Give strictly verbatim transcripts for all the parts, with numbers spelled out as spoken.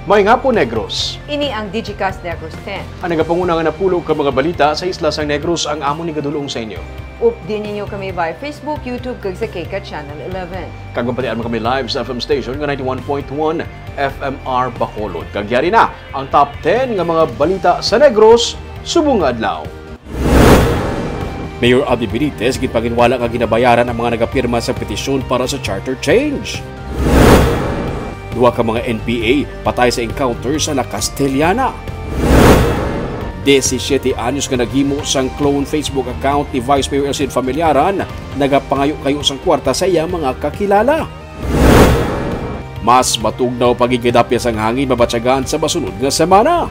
Maayong hapon, Negros. Ini ang Digicast Negros ten. Ang nagapanguna nga napulo ka mga balita sa isla sang Negros ang amon igadul-ong sa inyo. Updi ninyo kami via Facebook, YouTube, kag sa K CAT Channel eleven. Kag mapatian man kami live sa F M station nga ninety-one point one F M R Bacolod. Kag yari na ang top ten nga mga balita sa Negros subong nga adlaw. Mayor Abby Benitez ginpaginwala nga ginabayaran ang mga nagapirma sa petisyon para sa charter change. Duha ka mga N P A patay sa encounter sa La Castellana. Disisiete anyos nga naghimo sang clone Facebook account ni Vice Mayor Elcid Familiaran, nagapangayo-kayo sang kwarta sa iya mga kakilala. Mas matugnaw pa gid nga dapyas ang hangin mabatyagan sa masunod nga semana.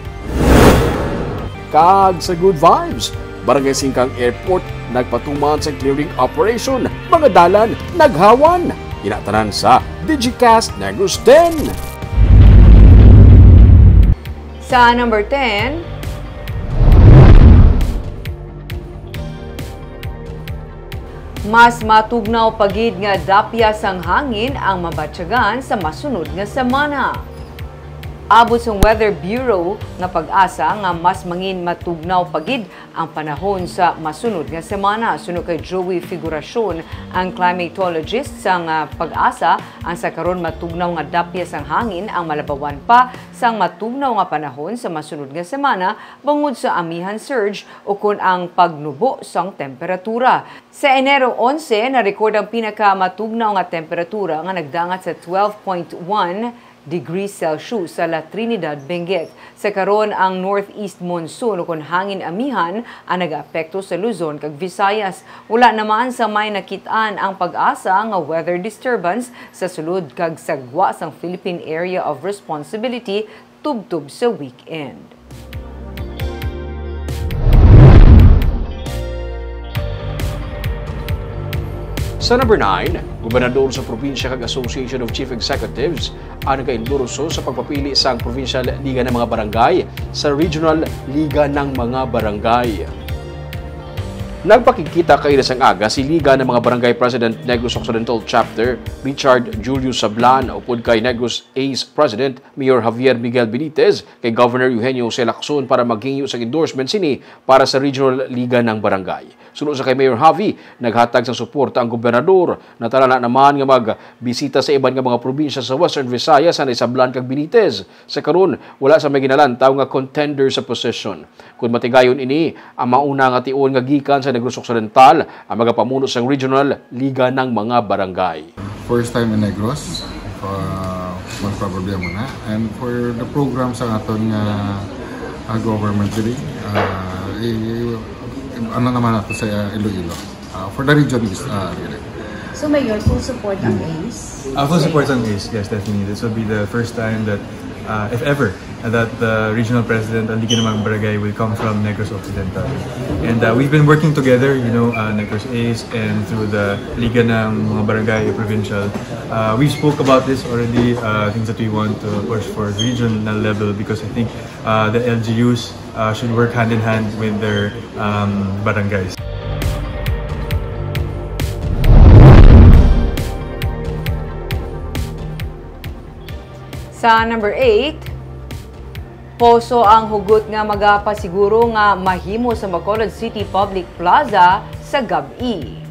Kag sa Good Vibes, Barangay Singkang Airport nagpatuman sa clearing operation, mga dalan naghawan. Ina tanan sa Digicast Negros ten. Sa number ten, Mas matugnaw pa gid nga dapya sang hangin ang mabatyagan sa masunod nga semana. Abot sang Weather Bureau nga pag-asa nga mas mangin matugnaw pa gid ang panahon sa masunod nga semana. Suno kay Joey Figuracion, ang climatologist sang, ah, pag-asa, ang sa karon matugnaw nga dapya sang hangin ang malabawan pa sang matugnaw nga panahon sa masunod nga semana bangod sa amihan surge ukon ang pagnubo sang temperatura. Sa Enero onse, na-record ang pinakamatugnaw nga temperatura nga nagdangat sa twelve point one degrees Celsius sa La Trinidad, Benguet. Sa karon, ang northeast monsoon ukon hangin amihan ang nagaapekto sa Luzon kag Visayas. Wala naman sa may nakit-an ang pag-asa nga weather disturbance sa sulod kag sa gwa sang Philippine Area of Responsibility tubtob sa weekend. Sa number nine, gobernador sa probinsya kag Association of Chief Executives ang nag-endorso sa pagpapili sang Provincial Liga ng mga Barangay sa Regional Liga ng mga Barangay. Nagpakigkita kaina sang aga si Liga ng mga Barangay President Negros Occidental Chapter, Richard Julio Sablan, upod kay Negros East President Mayor Javier Miguel Benitez kay Governor Eugenio Jose Lacson para maghingyo sang endorsement sini para sa Regional Liga ng Barangay. Suno sa kay Mayor Javi, naghatag sang suporta ang gobernador. Natalana naman nga magbisita sa iban nga mga probinsya sa Western Visayas anay Sablan kag Benitez. Sa karon, wala sa may ginalantaw nga contender sa position. Kon matigayon ini, ang mauna nga tion nga gikan sa Negros Occidental ang magapamuno sang Regional Liga ng mga Barangay. First time in Negros, uh, most probably amo na. And for the program sa aton nga, uh, government diri, uh, i-, i-, ano naman nato sa, uh, Iloilo. Uh, for the region is, uh, really. So, Mayor, full support ang ACE? Uh, full support ang ACE, yes, definitely. This will be the first time that, uh, if ever, that the regional president ng Liga ng mga Barangay will come from Negros Occidental. And, uh, we've been working together, you know, uh, Negros ACE and through the Liga ng mga Barangay Provincial. Uh, we spoke about this already, uh, things that we want to push for regional level because I think, uh, the L G Us, uh, should work hand in hand with their, um, barangays. Sa number eight, poso ang hugot nga magapasiguro nga mahimo sa Bacolod City Public Plaza sa gab-i.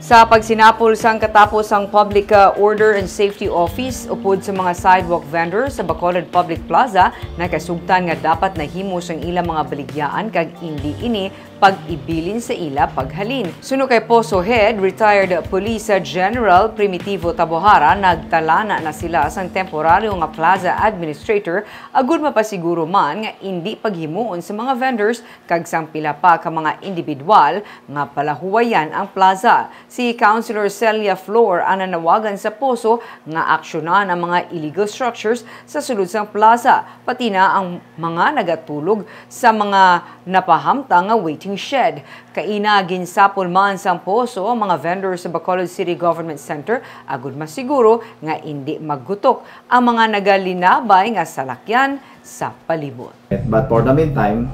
Sa pagsinapol sang katapos sang Public, uh, Order and Safety Office upod sa mga sidewalk vendors sa Bacolod Public Plaza, nakasugtan nga dapat nahimo sang ila mga baligyaan kag indi ini pag-ibilin sa ila paghalin. Suno kay Poso Head, retired Police General Primitivo Tabohara, nagtalana na sila sang temporaryo nga plaza administrator agud mapasiguro man nga indi paghimuon sa mga vendors kag sang pila pa ka mga indibidwal nga palahuwayan ang plaza. Si Councilor Celia Flor ang nanawagan sa Poso nga aksyonan ang mga illegal structures sa sulod sang plaza, pati na ang mga nagatulog sa mga napahamtang nga waiting shed. Kaina, ginsapol man sang Poso ang mga vendor sa Bacolod City Government Center agud masiguro nga indi maggutok ang mga nagalinabay nga salakyan sa palibot. But for the meantime,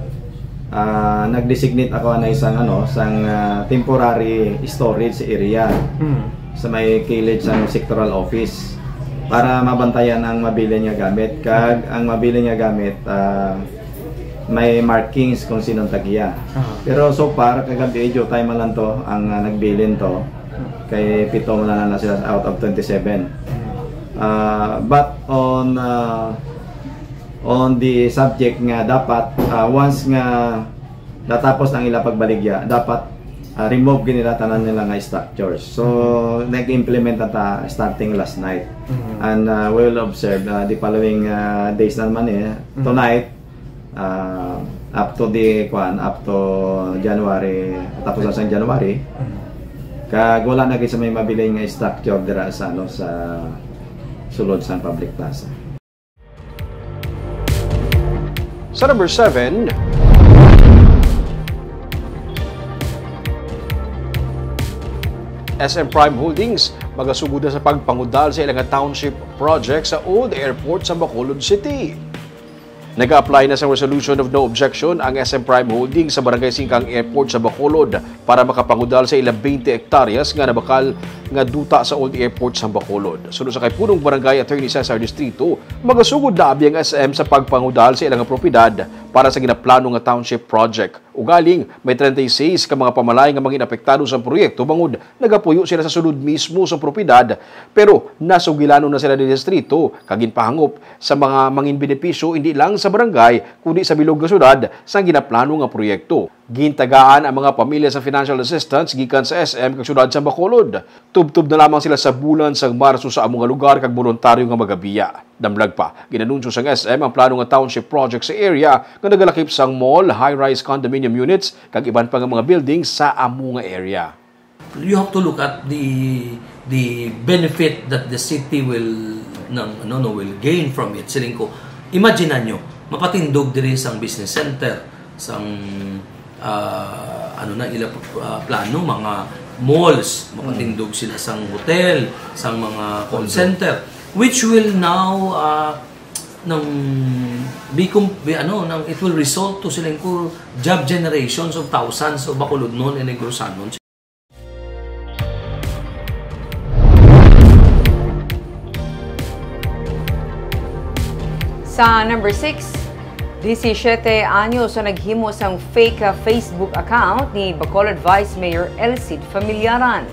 ah, nag-designate ako anay sang, ano, sang, ah, temporary storage area sa may kilid sang sectoral office. Para mabantayan ang mabilin nga gamit, kag ang mabilin nga gamit, ah, may markings kung sinong tagiya. Aha. Pero so far, kagabi, due time man lang to, ang, ah, nagbilin to, kay pito man lang na sila out of twenty-seven. Ah, but on, ah, on the subject nga dapat, ah, once nga natapos ang ila pagbaligya, dapat, ah, remove gid nila tanan nila nga structures. So, nag-implement na ta starting last night. Mhm. And, ah, we'll observe, ah, the following, ah, days naman eh. Mhm. Tonight, ah, up to the, kuan, up to January, tapos sa January, Mhm. kag wala na gid sa may mabilin nga structure dira sa, ano, sa sulod sa public plaza. Sa number seven, S M Prime Holdings magasugod na sa pagpangudal sa ilang township project sa Old Airport sa Bacolod City. Nag-apply na sa Resolution of No Objection ang S M Prime Holdings sa Barangay Singkang Airport sa Bacolod para makapangudal sa ilang twenty hektaryas nga nabakal nga duta sa Old Airport sa Bacolod. Suno sa kay Punong Barangay Attorney Cesar Distrito, magasugod na abi ang S M sa pagpangudal sa ilang propiedad para sa ginaplano nga township project. Ugaling, may treinta y seis ka mga pamalay nga mangin apektado sa proyekto bangod nagapuyo sila sa sulod mismo sa propiedad, pero nasugilanon na sila ni distrito kag ginpahangop sa mga mangin benepisyo hindi lang sa barangay kundi sa bilog nga syudad sang ginaplano nga proyekto. Gintagaan ang mga pamilya sa financial assistance gikan sa S M kag syudad sa Bacolod. Tubtob na lamang sila sa bulan sang Marso sa amo nga lugar kag boluntaryo nga magabiya. Damlag pa, ginanunsyo sang S M ang plano nga township project sa area nga nagalakip sang mall, high-rise condominium units, kag iban pa nga mga buildings sa amo nga area. You have to look at the the benefit that the city will ng ano no will gain from it. Siling ko, imagine nyo, mapatindog diri sang business center, sang ah, ano na ila ah, plano, mga malls, mapatindog sila sang hotel, sang mga call center, which will now ah, nang be, com- be ano nang it will result to siling ko job generations of thousands of Bacolodnon and Negros-anon. Sa number six, disisiete anyos ang naghimo sang fake Facebook account ni Bacolod Vice Mayor El Cid Familiaran.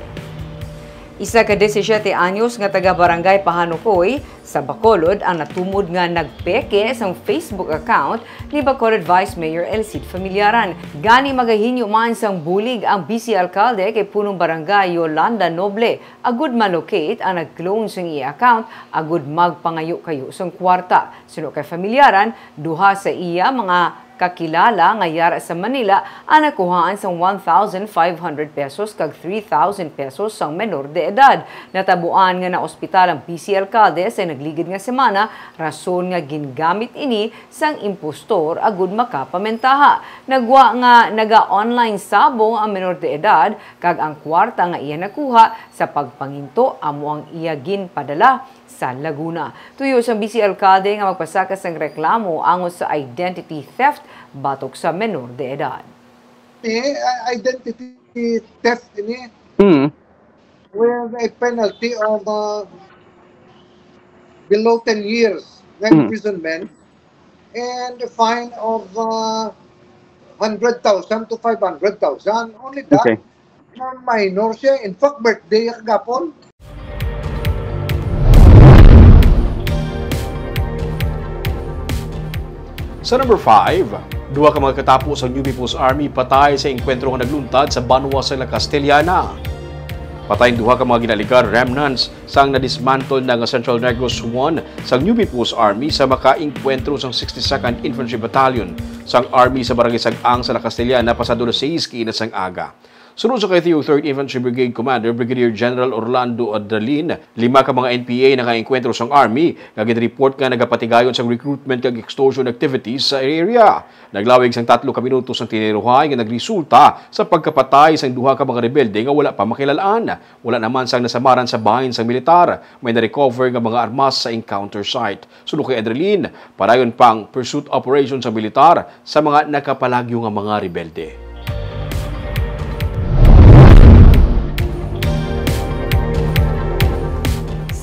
Isa ka disisiete anyos nga taga Barangay Pahanukoy sa Bacolod ang natumod nga nagpeke sang Facebook account ni Bacolod Vice Mayor El Cid Familiaran. Gani magahinyo man sang bulig ang Vice Alcalde kay Punong Barangay Yolanda Noble agud ma-locate ang nag-clone sang iya account agud magpangayo-kayo sang kwarta. Suno kay Familiaran, duha sa iya mga kakilala nga yara sa Manila ang nakuhaan sang one thousand five hundred pesos kag three thousand pesos sang menor de edad. Natabuan nga naospital ang Vice Alcalde sa nagligid nga semana, rason nga gingamit ini sang impostor agud makapamentaha. Nagwa nga naga-online sabong ang menor de edad kag ang kwarta nga iya nakuha sa pagpanginto amo ang iya ginpadala sa Laguna. Tuyo sang Vice Alcalde nga magpasaka sang reklamo angot sa identity theft batok sa menor de edad. Eh, identity theft ini Mm. with a penalty of uh, below ten years na Mm. imprisonment and a fine of uh, hundred thousand to five hundred thousand. Only that, Okay. Na minor siya. In fact, birthday niya kagapon. Sa number five, duha ka mga katapo sa New People's Army patay sa engkwentro nga nagluntad sa banwa sa La Castellana. Patay ang duha ka mga ginaligar remnants sang na-dismantle na nga Central Negros One sang New People's Army sa makaengkwentro sang sixty-second Infantry Battalion sang Army sa Barangay Sag-ang sa La Castellana pasado alas sais kiina sang aga. Suno sa kay Theo Third Infantry Brigade Commander Brigadier General Orlando Adalin, lima ka mga N P A nakaengkwentro sang Army nga ginreport nga nagapatigayon sang recruitment kag extortion activities sa area. Naglawig sang tatlo ka minutos ang tiniruhay nga nagresulta sa pagkapatay sang duha ka mga rebelde nga wala pa makilal-an. Wala naman sang nasamaran sa bahin sang militar. May na-recover nga mga armas sa encounter site. Suno kay Adrelin, padayon pang pursuit operation sa militar sa mga nakapalagyo nga mga rebelde.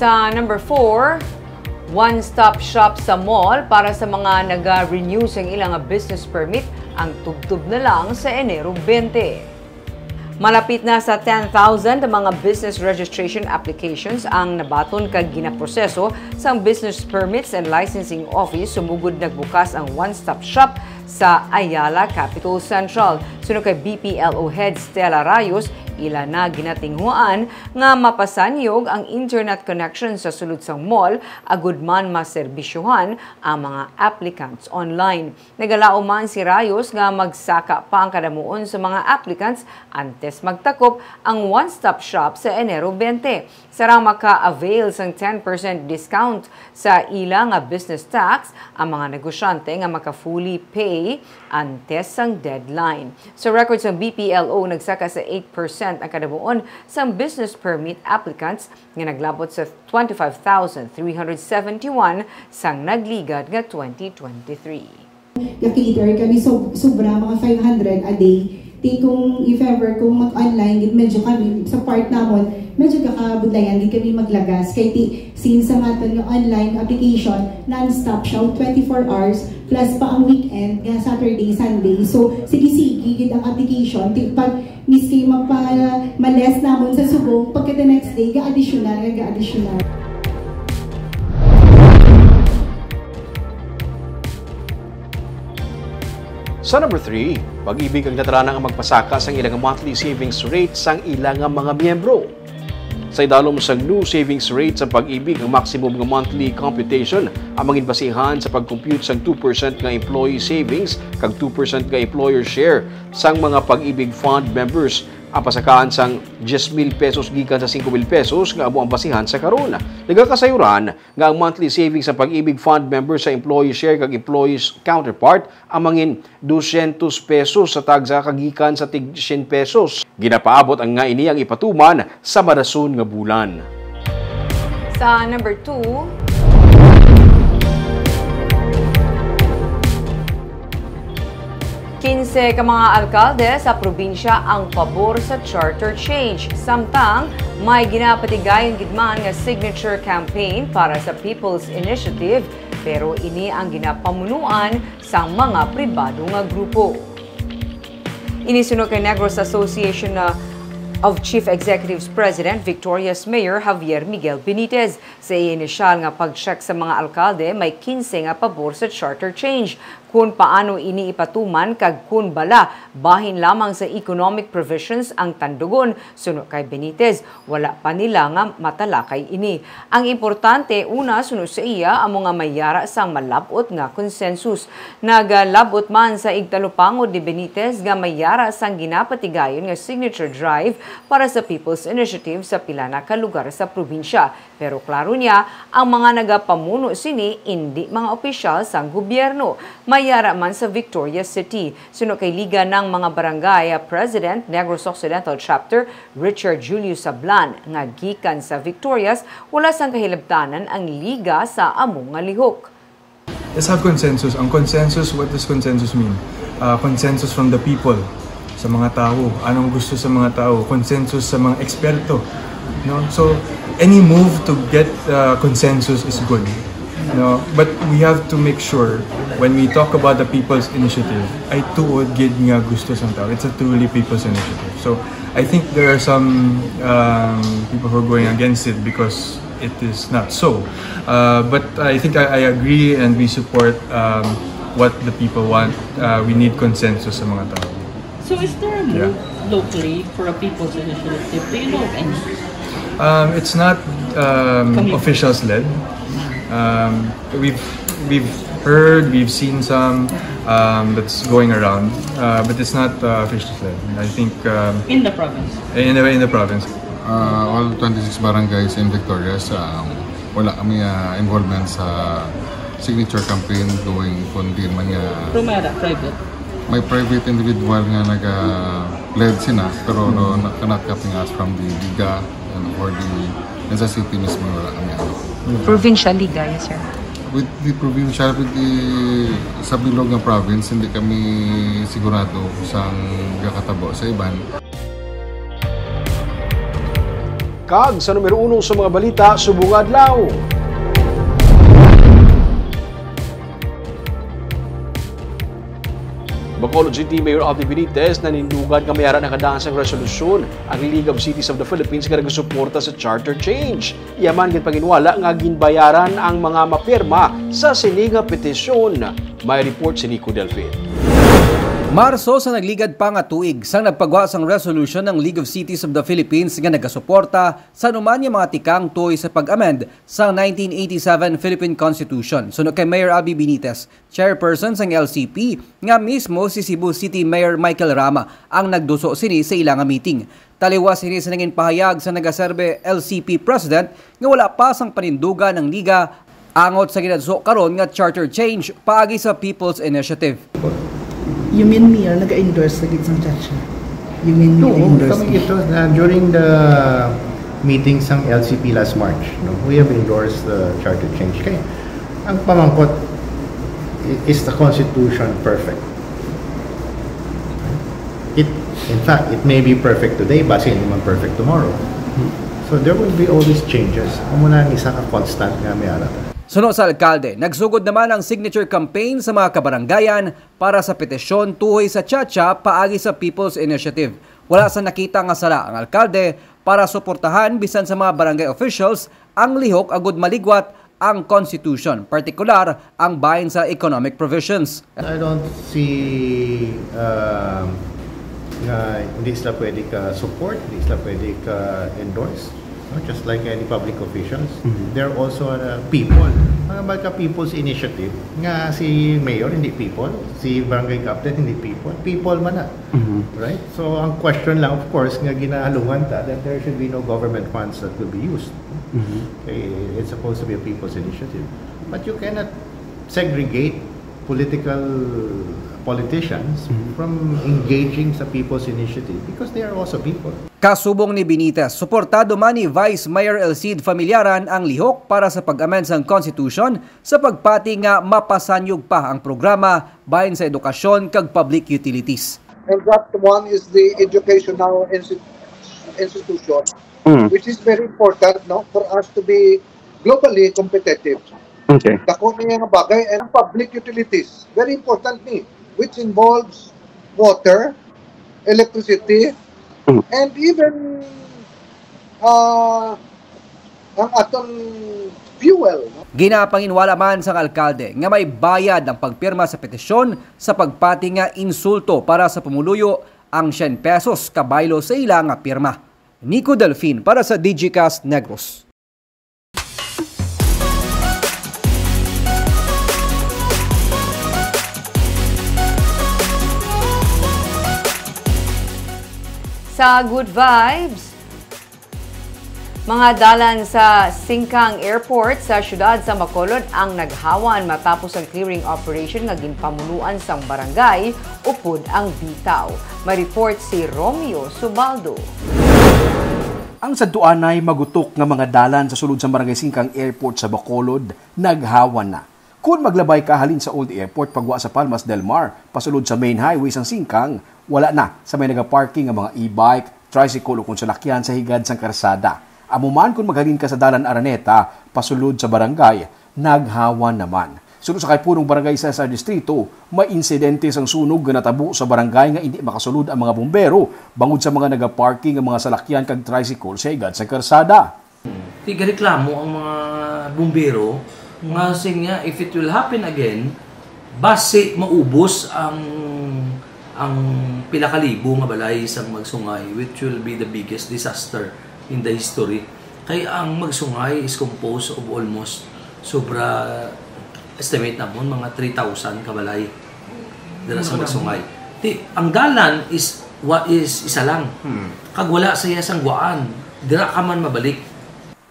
Sa number four, one-stop shop sa mall para sa mga naga-renew sang ilang business permit ang tubtob na lang sa Enero twenty. Malapit na sa ten thousand ang mga business registration applications ang nabaton kag ginaproseso sang Business Permits and Licensing Office sumugod nagbukas ang one-stop shop sa Ayala Capital Central. Suno kay B P L O head Stella Rayos, ila na ginatinghuan nga mapasanyog ang internet connection sa sulod sang mall, agud man maserbisyohan ang mga applicants online. Nagalaom man si Rayos nga magsaka pa ang kadamuon sa mga applicants antes magtakop ang one-stop shop sa Enero twenty. Sarang maka-avail sang ten percent discount sa ila nga business tax ang mga negosyante nga maka-fully pay antes sang deadline. Sa record sang B P L O, nagsaka sa eight percent ang kadamuon sang business permit applicants nga naglabot sa twenty-five thousand three hundred seventy-one sang nagligad nga twenty twenty-three. Ga-cater kami, so, sobra mga five hundred a day. Ti kung if ever, kung mag-online gid, medyo kami, sa part namon, medyo kakabudlayan gid kami maglagas. Kay ti, since sa maton nga online application, non-stop siya, twenty-four hours, plus pa ang weekend, nga Saturday, Sunday. So, sige-sige gid ang application. Ti, pag miski magpa-, ma-less namon sa subong, pagka the next day, ga-additional, nga ga-additional. Sa number three, Pag-ibig ang natarana nga magpasaka sang ila nga monthly savings rate sang ila nga mga miyembro. Sa idalom sang new savings rate sang Pag-ibig, ang maximum nga monthly computation ang mangin basihan sa pag-compute sang two percent nga employee savings kag two percent nga employer share sang mga Pag-ibig Fund members. Ang pasakaan sang diyes mil pesos gikan sa singko mil pesos nga amo ang basihan sa karon. Nagakasayuran nga ang monthly savings sa Pag-ibig Fund member sa employee share kag employees counterpart ang mangin dusyentos pesos sa tagsa kagikan sa tig syen pesos. Ginapaabot ang nga ini ang ipatuman sa madason nga bulan. Sa number two, kinse ka mga alkalde sa probinsya ang pabor sa charter change. Samtang may ginapatigayon gid man nga signature campaign para sa People's Initiative, pero ini ang ginapamunuan sang mga pribado nga grupo. Ini suno kay Negros Association na of Chief Executives President Victoria's Mayor Javier Miguel Benitez. Sa iya inisyal nga pag-check sa mga alkalde, may kinse nga pabor sa charter change. Kun paano ini ipatuman kag kun bala bahin lamang sa economic provisions ang tandugon, suno kay Benitez, wala pa nila nga matalakay ini. Ang importante, una, suno sa iya, amo nga may yara sang malab-ot nga konsensus. Nagalab-ot man sa igtalupangod ni Benitez nga may yara sang ginapatigayon nga signature drive para sa People's Initiative sa pila na ka lugar sa probinsya. Pero klaro niya, ang mga nagapamuno sini indi mga opisyal sang gobyerno. May yara man sa Victorias City. Suno kay Liga ng mga Barangay President, Negros Occidental Chapter, Richard Julio Sablan, nga gikan sa Victorias, wala sang kahilabtanan ang Liga sa amo nga lihok. Let's have consensus. Ang consensus, what does consensus mean? Uh, consensus from the people, sa mga tao. Anong gusto sa mga tao? Consensus sa mga eksperto. No? So, any move to get uh, consensus is good. No? But we have to make sure when we talk about the people's initiative, ay tuod gid nga gusto sang tao. It's a truly people's initiative. So, I think there are some um, people who are going against it because it is not so. Uh, but I think I, I agree and we support um, what the people want. Uh, we need consensus sa mga tao. So is there a move locally for a people's initiative? Do you know of any? Um, it's not um, officials led. Um, we've we've heard, we've seen some um, that's going around, uh, but it's not uh, officials led. I think um, In the province? in the in the province. Uh, all twenty-six barangays in Victorias, um, wala kami uh, involvement sa signature campaign going kung di man nga Pero may ara, private. May private individual nga naga-lead sina, pero no, na- cannot copying us from the Liga and or the, and sa city mismo wala kami ano. Provincial Liga, yes, sir. With the provincial, with the, sa bilog nga province, hindi kami sigurado sa gakatabo sa iban. Kag sa numero uno sa mga balita subong adlaw. Bacolod City Mayor Abby Benitez nanindugan nga may ara na kadaan sang resolusyon ang League of Cities of the Philippines nga nagasuporta sa charter change. Iya man ginpanginwala nga ginbayaran ang mga mapirma sa sini nga petisyon. May report si Nico Delfin. Marso sa nagligad pa nga tuig, sang nagpagwa sang resolution ng League of Cities of the Philippines nga nagasuporta sa anuman nga mga tikang tuoy sa pag-amend sa nineteen eighty-seven Philippine Constitution. Suno kay Mayor Abby Benitez, chairperson sang L C P, nga mismo si Cebu City Mayor Michael Rama ang nagduso sini sa ila nga meeting. Taliwas sini sa nangin pahayag sa nagaserbe L C P President nga wala pa sang panindugan ang liga angot sa ginadso karon nga charter change paagi sa People's Initiative. You mean, Mayor, nag-endorse sa gid sang Chacha? You mean No, nag-endorse kami ito na during the meeting sang L C P last March, no, we have endorsed the charter change. Kay ang pamangkot, i- is the constitution perfect? It, in fact, it may be perfect today, basi hindi man perfect tomorrow. So there will be always changes. Amo na ang isa ka constant nga may ara. Suno sa alkalde, nagsugod naman ang signature campaign sa mga kabaranggayan para sa petisyon tuhoy sa Chacha paagi sa People's Initiative. Wala sa nakita nga sala ang alkalde para suportahan bisan sa mga barangay officials ang lihok agud maligwat ang constitution, partikular ang bahin sa economic provisions. I don't see um, na hindi sila pwede ka support, hindi sila pwede ka endorse. No? Just like any public officials, they're also uh, people. Mga baga people's initiative nga si mayor hindi people, si barangay captain hindi people, people man na. Right? So ang question lang, of course, nga ginahalungan ta that there should be no government funds that will be used. Okay, it's supposed to be a people's initiative. But you cannot segregate political politicians from engaging sa people's initiative because they are also people. Kasubong ni Benitez, suportado man ni Vice Mayor Elcid Familiaran ang lihok para sa pag-amend sang constitution sa pagpati nga mapasanyog pa ang programa bahin sa edukasyon kag public utilities. And that one is the educational insti- institution, which is very important, no, for us to be globally competitive. Okay. Dako na yung bagay and public utilities, very important ni, which involves water, electricity, Mm. and even uh, ang atong fuel. No? Ginapanginwala man sang alkalde nga may bayad ang pagpirma sa petisyon sa pagpati nga insulto para sa pumuluyo ang syen pesos kabaylo sa ila nga pirma. Nico Delfin para sa Digicast Negros. Sa Good Vibes, mga dalan sa Singkang Airport sa siyudad sa Bacolod ang naghawan matapos ang clearing operation nga ginpamuluan sang barangay upod ang bitaw. May report si Romeo Subaldo. Ang sadtuanay magutok nga mga dalan sa sulod sa Barangay Singkang Airport sa Bacolod naghawan na. Kon maglabay ka halin sa Old Airport pagwa sa Palmas del Mar, pasulod sa main highway sang Singkang, wala na sa may nagaparking nga mga e-bike, tricycle ukon salakyan sa higad sang karsada. Amo man kon maghalin ka sa Dalan Araneta, pasulod sa barangay, naghawan naman. Suno sa kay punong barangay sa, sa distrito, may insidente sang sunog nga natabo sa barangay nga indi makasulod ang mga bumbero bangod sa mga nagaparking nga mga salakyan kag tricycle sa higad sang karsada. Tigareklamo ang mga bumbero nga sin nga if it will happen again, basi maubos ang ang pila ka libo nga balay sang Magsungay, which will be the biggest disaster in the history. Kay ang Magsungay is composed of almost sobra, estimate namon, mga three thousand ka balay dira sa Magsungay. Ti, ang dalan is wa is isa lang. Kag wala sa iya sang guwaan, dira ka man mabalik.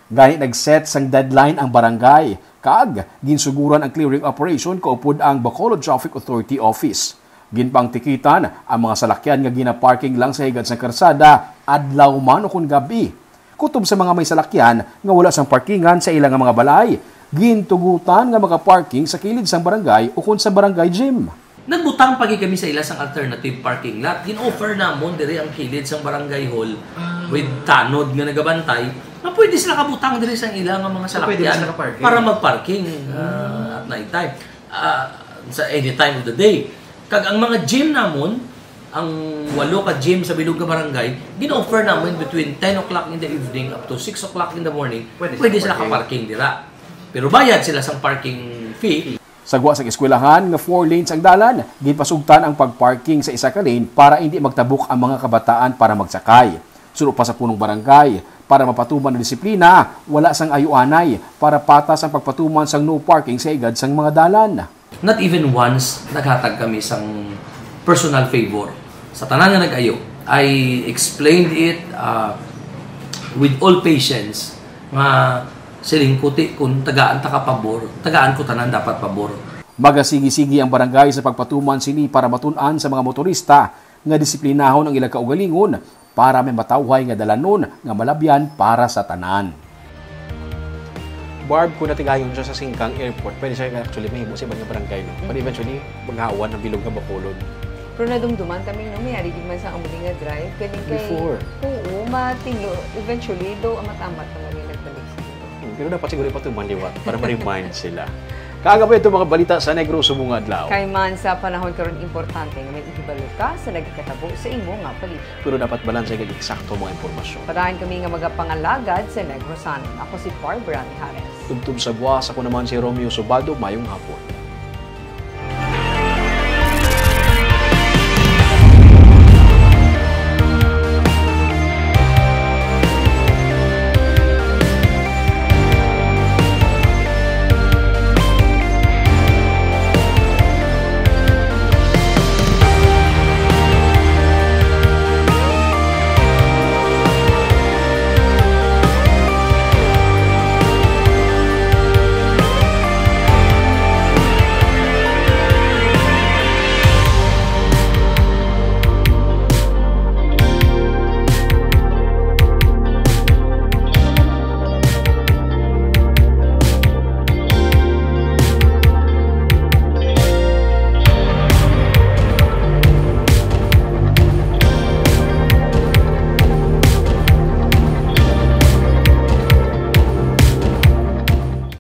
Gani nag-set sang deadline ang barangay, kag ginsuguran ang clearing operation kaupod ang Bacolod Traffic Authority Office. Ginpangtikitan ang mga salakyan nga ginaparking lang sa higad sang karsada, adlaw man ukon gab-i. Kutob sa mga may salakyan nga wala sang parkingan sa ila nga mga balay, gintugutan nga makaparking sa kilid sang barangay ukon sa barangay gym. Nagbutang pa gid kami sa ila sang alternative parking lot. Gin-offer namon diri ang kilid sang barangay hall with tanod nga nagabantay, nga pwede sila kabutang diri sang ila nga mga So, pwede na salakyan sila ka-parking? para mag-parking, ah, at night time. Ah, sa any time of the day. Kag ang mga gym namon, ang walo ka gym sa bilog nga barangay, gin-offer namon between ten o'clock in the evening up to six o'clock in the morning, Pwede pwede sila sila ka-parking. ka-parking dira. Pero bayad sila sang parking fee. Sa gwa sang eskwelahan nga four lanes ang dalan, ginpasugtan ang pag-parking sa isa ka lane para indi magtabok ang mga kabataan para magsakay. Suno pa sa punong barangay, para mapatuman ang disiplina, wala sang ayuanay para patas ang pagpatuman sang no parking sa igad sang mga dalan. Not even once naghatag kami sang personal favor sa tanan nga nag-ayo. I explained it, uh, with all patience nga siling ko, ti, kung tagaan ta ka pabor, tagaan ko tanan dapat pabor. Magasigi-sigi ang barangay sa pagpatuman sini para matun-an sa mga motorista nga disiplinahon ang ilang kaugalingon para may matawhay nga dalanon nga malabyan para sa tanan. Barb, kung natigayon siya sa Singkang Airport, pwede siya actually mahimo sa iban nga barangay, no? But eventually, maghawan ang bilog nga Bacolod. Pero nadumduman kami, no, may ari gid man sa amo nga drive. Kani kay, Before. Oo, matinlo. Eventually, daw amat-amat na lang yung nagbalik sa imo. Hmm, pero dapat siguro ipatuman liwat para ma-remind sila. Kaagap ito mga balita sa Negros subong nga adlaw. Kay man sa panahon karon, importante nga may ihibalo ka sa nagakatabo sa imo nga paligid. Pero dapat balanse kag eksakto mga impormasyon. Padayon kami nga magapangalagad sa Negros Sun. Ako si Barbara Mijares. Tubtob sa buwas, ako naman si Romeo Subado. Mayong hapon.